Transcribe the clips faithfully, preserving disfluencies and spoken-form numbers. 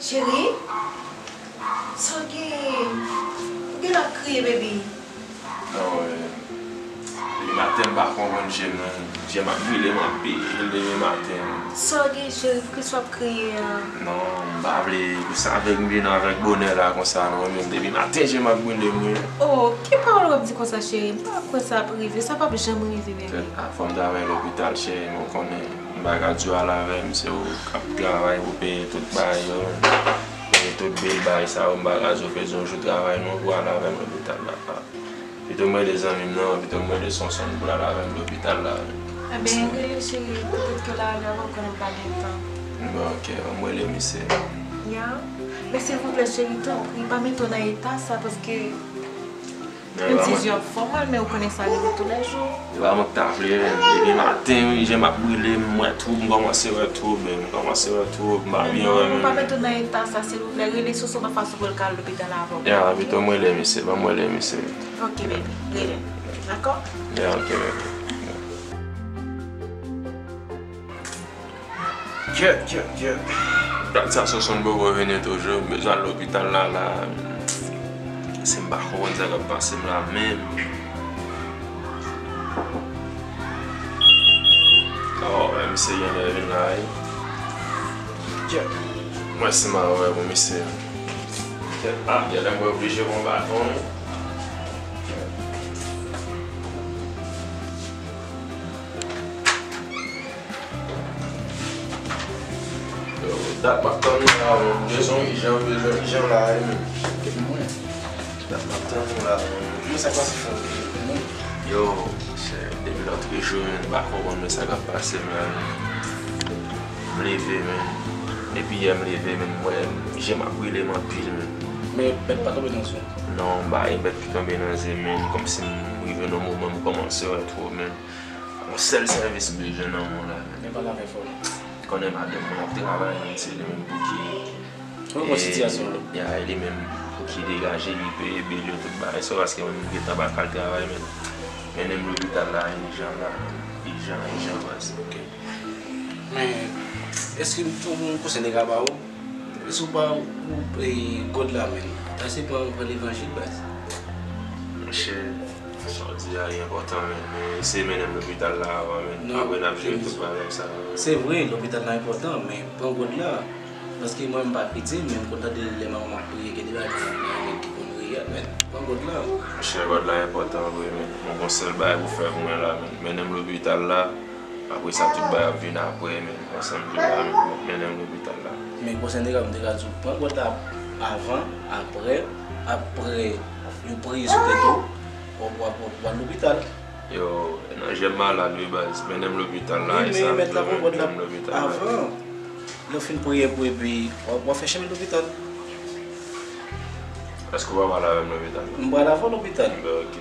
Cheri, sa w gen? Ou gen lè ap kriye, baby? Non, eh, depi maten m pa konprann je m non. Je m ap brile m anpil depi maten. Sa w gen, cheri? Poukisa w ap kriye a? Non, m pa vle pou sa avèk m vin avèk bonè la konsa non, men depi maten je m ap brile m wi. Oh, ki pawòl w ap di konsa, cheri? M pa kwè sa ap rive, sa p ap janm rive, baby. Kèt, a, fò m travay lopital, cheri, men w konnen. M pa ka di w al avè m, se ou k ap travay pou peye tout bagay yo. Peye tout bil bagay sa yo, m pa ka di w pèdi yon jou travay non pou al avè m lopital la. Pito m rele zanmi m nan, pito m rele Sonson pou l al avè m lopital la. Ebyen, rele cheri, petèt ke l al avè w, konnen m pa gen tan. Bon, ok, ban m rele misye. Ya. Men silvouplè, cheri, tanpri, pa mete w nan eta sa, paske Menm si je w ap fè w mal, men ou konnen sa rive toulèjou. E pa mwen ki ta vle, men depi maten, wi, je m ap brile, m wè twoub, m kòmanse wè twoub, men m kòmanse wè twoub, m pa byen wè menm. Pa mete w nan eta sa, silvouplè, rele Soso nan fason pou l ka al lopital avè w. Ya, pito m rele misye, ban m rele misye. Ok, baby, rele. Dakò? Ya, ok, baby. Kyèt, kyèt, kyèt. Dat sa Sonson poko vini toujou. M bezwen al lopital la, la. Si m pa konprann sa k ap pase m la menm. Oh, men misye genlè vin la, wi. Kyèt. Mwen si m a wè pou misye. Kyèt. Ah, genlè mwen oblije pran baton, wi. Yo, dat m ap tann nou la, m bezwen ijan, m bezwen ijan la, wi, menm. Kèt mwen. Dat m ap tann nou la, menm. Men sa k pase fò, menm. Yo, se depi lòt jou, menm, m pa konprann, men sa k ap pase m la, menm. M leve, menm. Depi yè m leve, menm, m wè je m ap brile m anpil, menm. Men bèt pa tonbe nan zye w? Non, m pa gen bèt ki tonbe nan zye m, menm. Kòmsi m rive nan moman m kòmanse wè twòp, menm. Yon sèl sèvis m bezwen nan mond la. Men pale avè fò. Konnen madanm mwen ap travay, men se li menm pou ki. Mwen konn sitiyasyon an. Ya, e li menm pou ki degaje, li peye bil yo, tout bagay. Se pa paske mwen menm m gentan pa ka al travay, men mennen m lopital la, ijan la, ijan, ijan, baz. Ok. Men, èske m, m, m konsène ka ba ou? Èske w pa, ou, e, God la, menm? Èske w pa pran levanjil, baz? Monchè, sa w di a enpòtan, men, men eseye mennen m lopital la avan, men. Non, apre n ap jere tout bagay sa yo. Se vre, lopital la enpòtan, men pran God la. Paske mwen, m pa kretyen, men m konn tande lè manman m ap priye, gen de bagay konsa m pa renmen ki konn riye, men pran God la. Monchè, God la enpòtan vre, men. Mwen gon sèl bagay pou fè pou mwen la, men. Mennen m lopital la, apre sa, tout bagay ap vin apre, men. Ansanm vin la, men. Mennen m lopital la. Men konsène ka, m te ka di w, pran God la avan, apre, apre yo priye sou tèt ou, w ap, w ap, w ap, w ap al lopital. Yo, nan je m malad wi baz, mennen m lopital la, wi, e sa m bezwen, mennen m lopital la. Avan, lè w fin priye pou epi, w ap, w ap fè chemen lopital. Èske w ap al avè m lopital la? M pral avè w lopital. Ben, ok,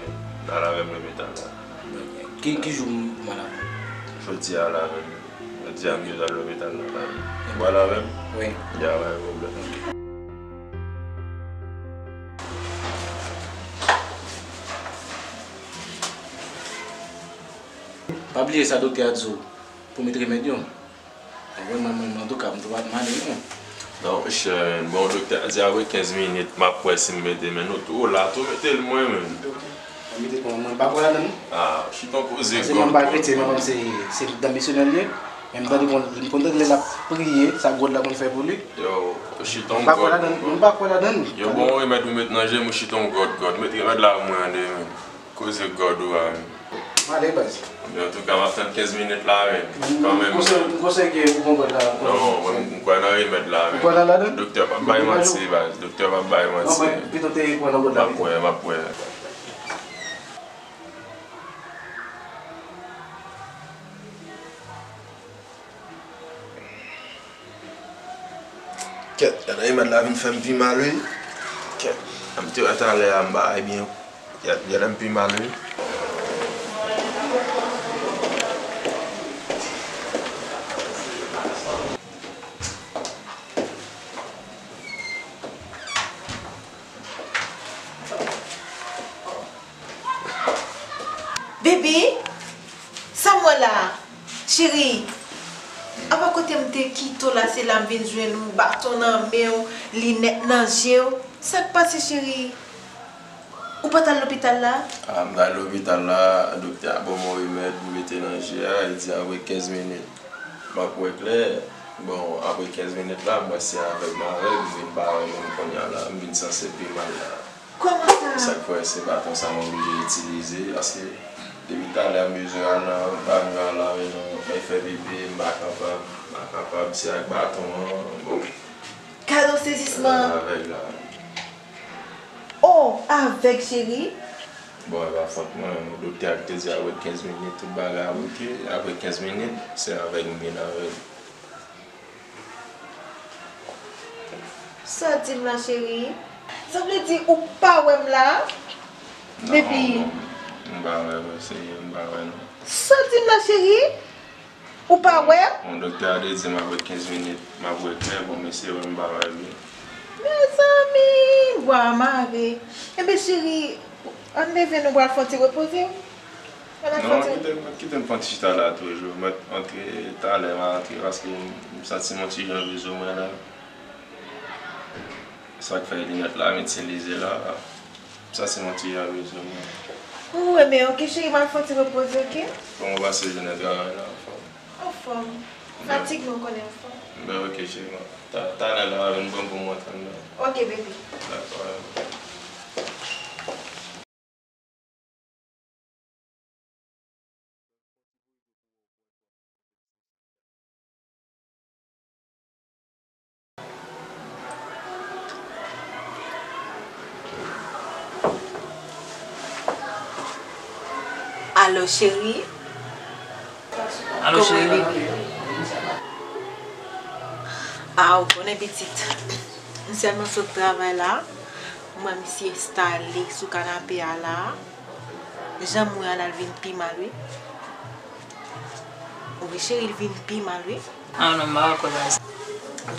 al avè m lopital la. Ok. Ki, ki jou m, m al avè w? Jodi a la menm. Jodi a m bezwen al lopital la. Ou pral avè m? Wi. Ya, pa gen pwoblèm. Pa bliye sa doktè a di w pou met remèd yo. Mwen, mwen, mwen, antouka, m tou pa t male, non. Non, monchè, bon, doktè a di apre kenz minit, m ap wè si m mete, men nou tou la, tou mete l mwen menm. Ok. Mwen mete l mwen, mwen pa kwè ladan l, non. Ah, chiton koze God. Paske mwen pa kretyen, men mwen se, se dan misyonè l ye. Men m tande kon, m konn tande lè l ap priye, sa God la konn fè pou li. Yo, chiton God. Mwen pa kwè ladan l, mwen pa kwè ladan l. Yo, bon, remèd ou met nan je m, ou chiton God, God. Met remèd la pou mwen, ande, men. Koze God ou a, men. M ale, baz. Men antouka, m ap tann kenz minit la, men. Kanmenm. M konseye, m konseye ke ou pran God la. Non, mwen, m kwè nan remèd la, men. Ou kwè nan ladan l? Doktè p ap bay manti, baz. Doktè p ap bay manti. Non, men, pito te pran nan God la. M ap wè, m ap wè. Kèt, gade remèd la vin fè m pi mal, wi. Kèt, m te wè talè a, m pa byen. Kèt, gade m pi mal, wi. Baby, sa m wè la a? Cheri, apa kote Te m te kite w la, se la m vin jwenn ou, baton nan men w, linèt nan je w. Sa k pase, cheri? Ou pa t al lopital la? A, m t al lopital la, doktè a ban m yon remèd, m mete nan je a, li di apre kenz minit m ap wè klè. Bon, apre kenz minit la, m wè se avèg m avèg, m vin pa wè menm kounye a la, m vin sanse pi mal la. Kòman sa? Sa k fè se baton sa m oblije itilize, paske depi talè m bezwen al nan banyo a lavenon, mwen fè pipi, m pa kapab, m pa kapab, se ak baton an, bon. Gad yon sezisman! Avèg la. Oh, avèg, cheri! Bon, e pa fòt mwen, doktè a te di apre kenz minit, tout bagay ap oke, apre kenz minit, se avèg m vin avèg. Sa w di m la, cheri? Sa vle di ou pa wè m la? Non, baby. Non, m pa wè, mwen seye, m pa wè, non. Sa w di m la, cheri? Ou pa wè m? Bon, doktè a te di m apre kenz minit, m ap wè klè, bon, men se vre m pa wè byen. Mezanmi, bwa mare. Enben, cheri, ann leve, nou pral fè yon ti repoze. Ann al fè yon ti. Non, kite m, kite m fè yon ti chita la toujou. Mwen antre talè, m a antre paske m santi m yon ti jan vizyo mwen la. Sa k fè linèt la m itilize la, sa se yon ti jan vizyo mwen. Ou renmen, oke, cheri, m al fè yon ti repoze, oke? Kòman w pase jounen travay la, anfòm? Anfòm. Fatig, men w konnen, anfòm. Ben, oke, cheri, mwen. Ta-, talè la, vin pran pou mwen, tann la. Oke, baby. Dakò. Alo, cheri. Alo, cheri. Kòman w ye, baby? A, ou konnen, pitit. M sèlman sot travay la. M wè misye enstale sou kanape a la. Jan m wè a la, l vin pi mal, wi. Wi, cheri, l vin pi mal, wi. Ah non, m pa dakò sa.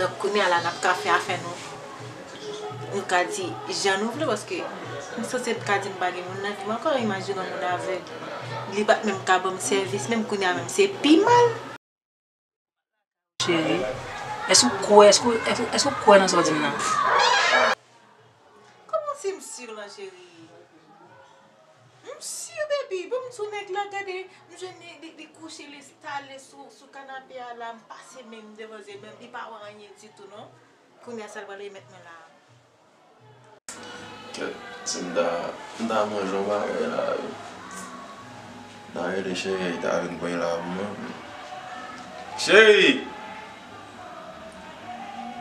Donk, kounye a la, n ap ka fè afè nou. Nou ka di jan nou vle, paske m sanse m ka di m pa gen moun nan vi m ankò, imajine yon moun avèg. Li pa t menm ka ban m sèvis, menm kounye a menm, se pi mal. Cheri, èske w kwè, èske w, èske, èske w kwè nan sa w di m nan? Kòman si m si lan, cheri? M si, baby, bon, m sou nèg la, gade, m jwenn li, li, li kouche, li enstale sou, sou kanape a la, m pase men m devan zye l, men li pa wè anyen ditou, non. Kounye a, sa l pral remèt mwen la. Kèt, si m ta, m ta manje yon bagay la, wi. M ta rele cheri, li ta vin pran la pou mwen. Cheri!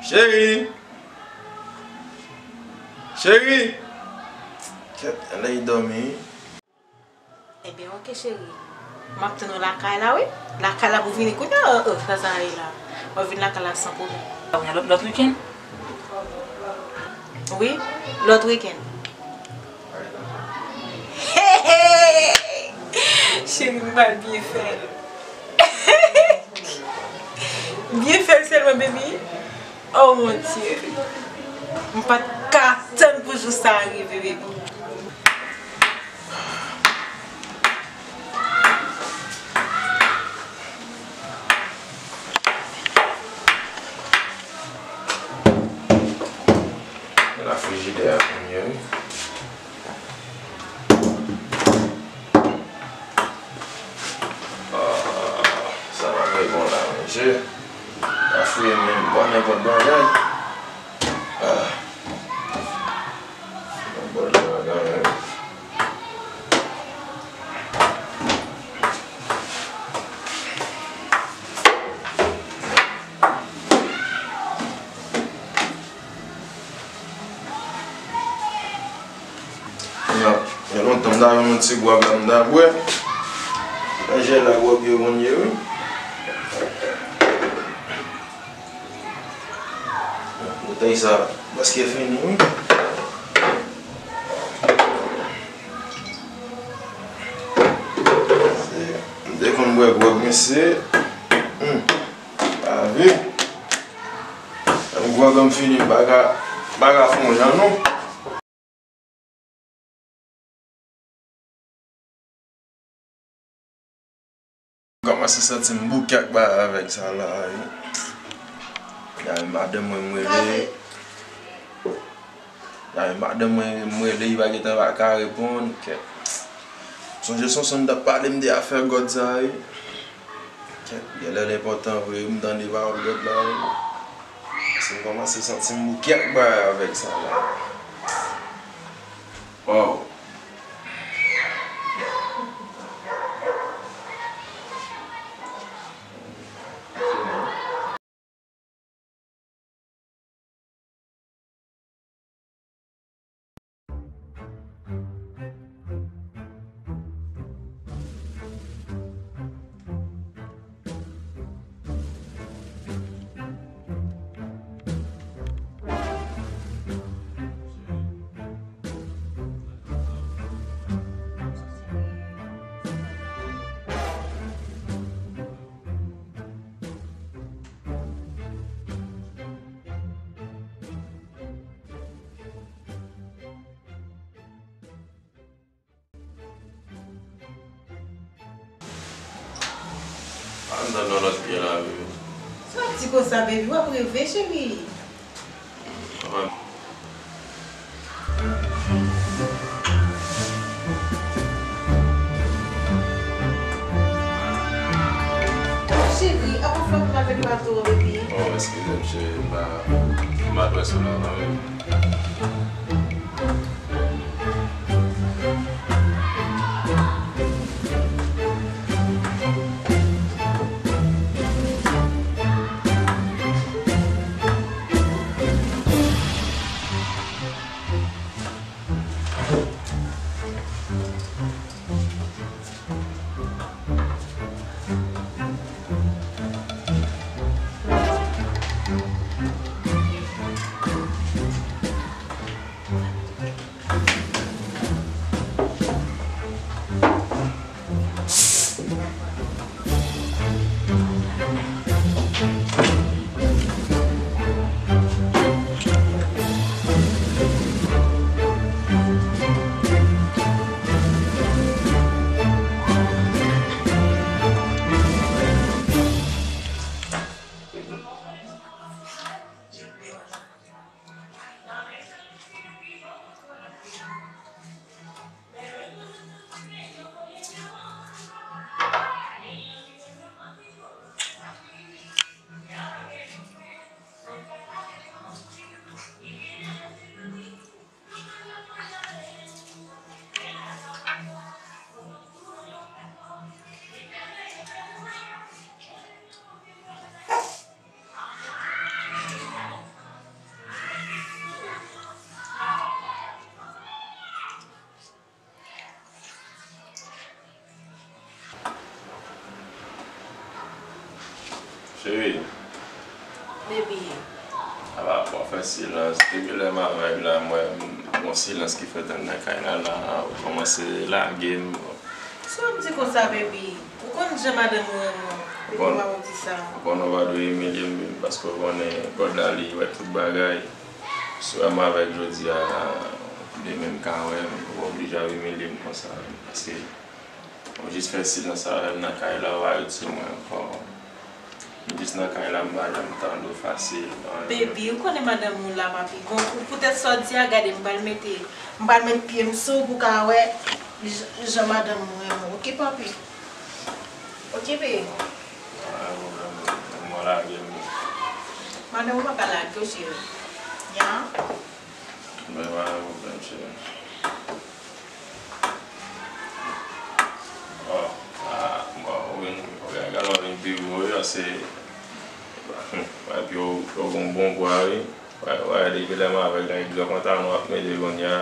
Cheri! Cheri! Kèt, ann al dòmi, wi. Ebyen, oke, cheri. M ap tann ou lakay la, wi. Lakay la pou vini kounye a, euh, euh, sa, sa ye la. W ap vin lakay la san pwoblèm. Kounye a lòt, lòt wikenn? Wi, lòt wikenn. Cheri, m pral byen fè l. Byen fè l sèlman, baby. Oh mon Dieu. M pa t ka tann pou jou sa a rive, baby. La frijidè a konn ye, wi. Ah, sa pa fè bon la, mesye. Pa fouye men m, bon, nenpòt bagay. Ah. Nenpòt bagay. Gen lontan m ta jwenn yon ti gwòg la m ta bwè. Nan jè la gwòg yo konn ye, wi. Boutèy sa prèske fini, wi. Se, m te konn bwè gwòg, mesye. Hmm. Pa vre. Gwòg an fini, m pa ka, m pa ka fè yon jan, non. M kòmanse santi m bouke ak bagay avèk sa la, wi. Dayè madanm mwen m rele. Dayè madanm mwen m rele, li pa gentan pa ka reponn. Kèt. Sonje se yon sè m t ap pale m de afè gòd sa wi. Kèt, genlè l enpòtan vre wi, m tande pawòl gòd la wi. Paske m kòmanse santi m bouke ak bagay avèk sa la. Waw. Pa antre nan lòt pye la, baby. Sa w ap di konsa, baby? W ap reve, cheri. Cheri, apa w fè pou m avèk bato an, baby? Oh, eskize m, cheri, m pa, m pa t wè sou la, non, baby. Cheri. Baby. Apa, w ap fè silans. Depi lè m avèk la, m wè m, gon silans ki fèt anndan kay la, la, ou kòmanse lage m. Sa w ap di konsa, baby? Ou konn jan madanm ou renmen w. Epi w pa di sa. Ou konn ou pa dwe imilye m, baby, paske w konnen gòd la, li wè tout bagay. Si w wè m avèk jodi a, demen m ka wè m, ou pa oblije ap imilye m konsa, paske ou jis fè silans avè m nan kay la, ou pa ret sou mwen ankò. M jis nan kay la, m pa janm tande w fasil. Baby, ou konnen madanm ou la, papi. Bon, pou, poutèt sa w di a, gade, m pral mete, m pral met pye m sou ou pou w ka wè j-, jan madanm ou renmen w, oke, papi? Oke, baby. Pa gen pwoblèm, mwen lage m. Madanm ou pa ka lage w, cheri. Ya. Men pa gen pwoblèm, cheri. Bon, ah, bon, ou vin, ou egalman vin pi gwo, wi, paske, epi ou, ou gon bon pwa, wi. Wè, wè, depi lè m avèk nèg gran pantalon ap mete kounye a.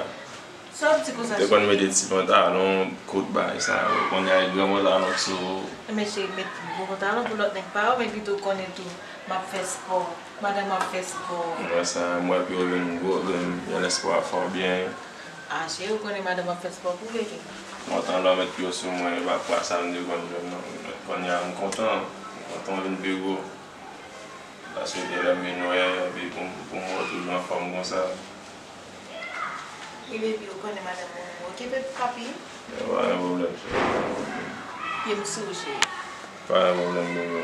Sa w ap di konsa, cheri? Te konn mete ti pantalon kout bagay sa yo. Kounye a e gran pantalon k sou ou. Enben cheri, met gwo pantalon pou lòt nèg pa wè w, men pito w konnen tou, m ap fè spò. Madanm ap fè spò. M wè sa, m wè pye w vin gwo, vin, vin espò a fò byen. A, cheri, ou konnen madanm ap fè spò pou bebe. Kontan lè w met pye w sou mwen, e pa pwa sa m te konn jwenn non. Kounye a m kontan, m kontan w vin pi gwo. Paske te lè m vin wè, epi pou m, pou m wè w toujou anfòm konsa. Wi, baby, ou konnen madanm ou renmen w. Oke, baby, papi? Yo, pa gen pwoblèm, cheri. Pye m sou ou, cheri. Pa gen pwoblèm, baby.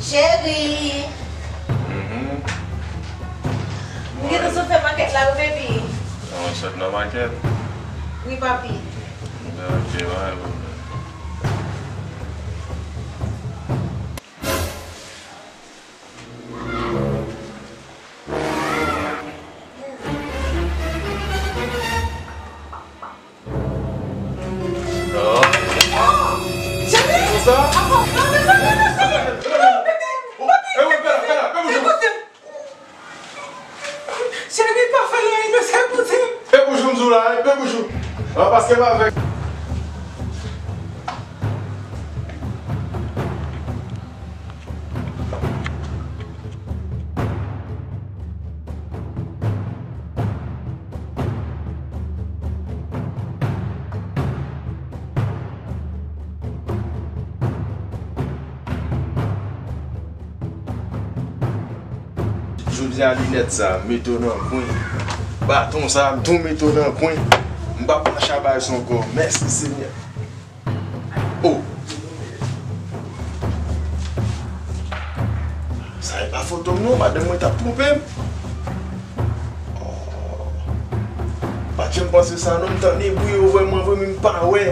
Cheri. Mhm. M gentan sot fè makèt la wi, baby. An, w sot nan makèt? Wi, papi. Ebyen, ok, pa gen pwoblèm. Non. Cheri! Konsa? Cheri, pa fè l anyen, mesye, kote m? Fè bouch ou m di w la, fè bouch ou. An, paske m avèk. Jodi a, linèt sa, mete w nan kwen. Baton sa, m tou mete w nan kwen. M p ap mache a bagay sa ankò. Mèsi, Senyè. Oh! Sa e pa foto m non, madanm mwen t ap twonpe m. Oh. Pa t janm panse sa non, m tande bri yo vre, mwen vre, men m pa wè.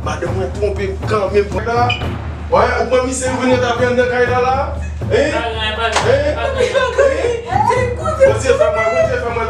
Madanm mwen twonpe m kanmenm. Wè, ou pran misye, ou vin rete avè m nan kay la la? Hein? Hein? Hein? Bondye fè mwen, Bondye fè mwen.